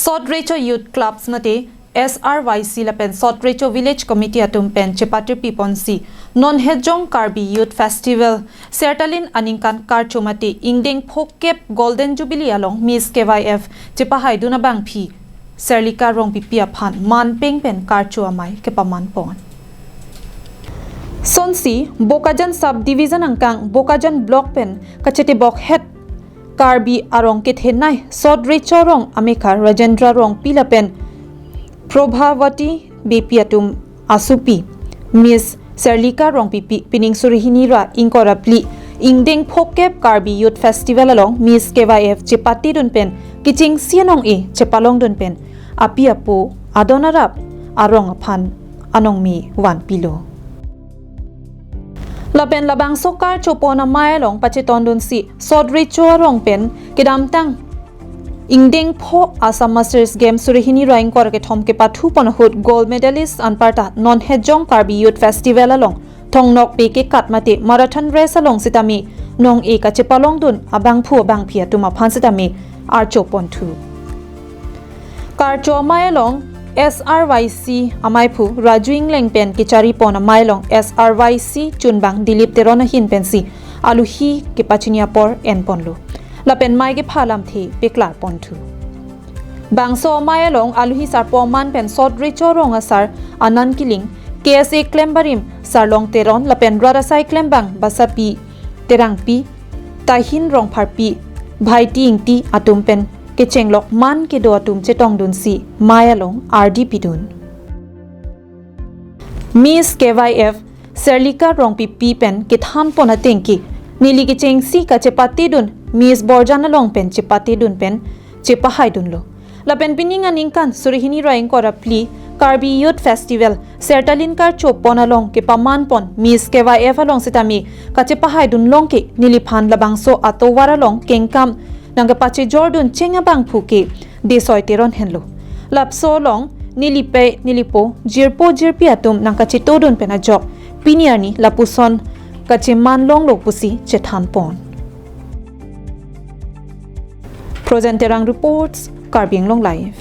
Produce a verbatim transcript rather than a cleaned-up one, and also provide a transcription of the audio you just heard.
Sot Recho Youth Clubs mate S R Y C lapen Sot Recho Village Committee atum pen chepatirpi ponsi non Hejong Karbi Youth Festival Sertalin aningkan karcho mate ingdeng phokep Golden Jubilee along Miss K Y F chepahaidun abangphi Serlika Rongpipi aphan manpeng pen karcho amei kepaman pon. Sonsi Bokajan Sub Division angkang Bokajan Block pen kachetebok het Karbi arong kethenei Sot Recho Rong amekar Rajendra Rongpi lapen Probhavati Beypi atum asopi Miss Serlika Rongpipi pining suri hini ra ingkoi ra phli ingdeng phokep Karbi Youth Festival along Miss K Y F chepatedun pen kechengsi anong-e chepalongdun pen api apo adon arap arong aphan anong me vanpilo. Lapen labangso karcho pon amei along pachetondunsi Sot Recho Rong pen kedamtang ingdeng pho Assam Masters Games suri hini ra ingkoi ra kethom kepathu pon ahut gold medalist anparta non Hejong Karbi Youth Festival along thongnokpe kekat mate marathon race along sitame nong-e kachepalongdun abangphu abangphi atum aphan sitame archo ponthu. Karcho amei along S R Y C ameiphu Raju Ingleng pen kechari pon amei along S R Y C chunbang Dilip Teron ahin pensi aluhi kepachini apor en ponlo. Lapen mei kepha lamthe peklar ponthu. Bangso amei along aluhi sarpo aman pen Sot Recho Rong asar Anand Killing, K S A klem barim Sarlong Teron lapen rat asai klembang Basapi Terangpi, Tahin Rongpharpi, Bhaiti Ingti atum pen kechenglok man kedo atum chetongdunsi mei along ardi pidun. Miss K Y F Serlika Rongpipi pen kethan pon ateng ke neli kechengsi kachepatedun Miss Borjan along pen chepatedun pen chepahaidunlo. Lapen pining aningkan suri hini ra ingkoi ra phli Karbi Youth Festival Sertalin karcho pon along kepaman pon Miss K Y F along sitame kachepahaidun long ke neliphan labangso atovar along kengkam nangkepachejordun cheng abangphu ke Desoi Teron henlo. Lapso along nelipe nelipo jirpo jirpi atum nangkachetodun pen ajok pini arni lapuson kacheman longlo pusi chethan pon. Projen Terang reports, Karbi Anglong Live.